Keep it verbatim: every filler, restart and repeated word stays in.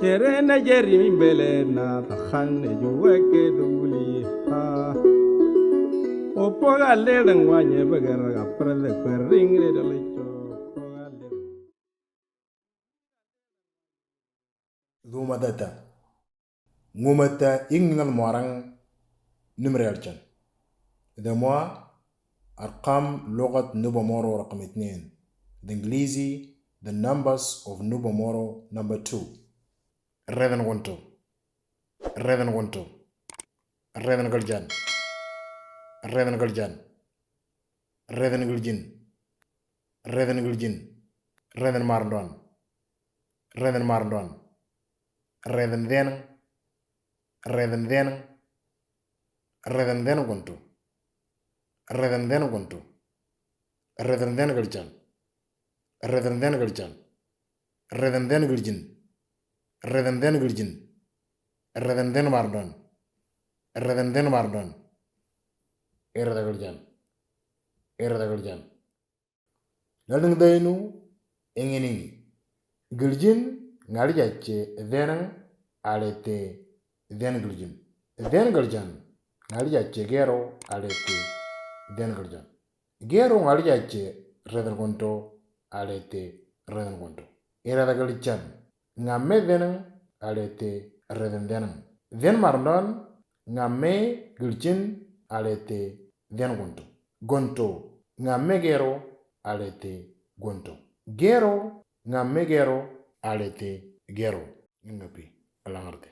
Tere na jeri mi bele na ta khan ne ju weke du li ha. O poga le dang wa nye bagara ga prele kwering re dale cho. Poga le. Duma data. Ngumata ing ningal muarang nimre alchan. Ida mua arqam lugat Nuba Moro raqam itnin. The English, the numbers of Nuba Moro number two. Redan gonto. Redan gonto. Redan galjan. Redan galjan. Redan galjin. Redan galjin. Redan marndon. Redan marndon. Redan den. Redan den. Redan den gonto. Redan den gonto. Redan den galjan. Redan den galjan. Redan den galjin. Redan den galjin. Redan den marndon. Redan den marndon. Erada galjan. Erada galjan. Ladang dainu engeningi. Galjin ngali jache denang alete den galjin. Den galjan ngali jache gero alete den galjan. Gero ngali jache redan gonto alete redan gonto. Erada galjan. Ngamme denang alete redan denang. Den marndon ngamme galjin alete den gonto. Gonto ngamme gero alete gonto. Gero ngamme gero alete gero. Ngapi alangarte.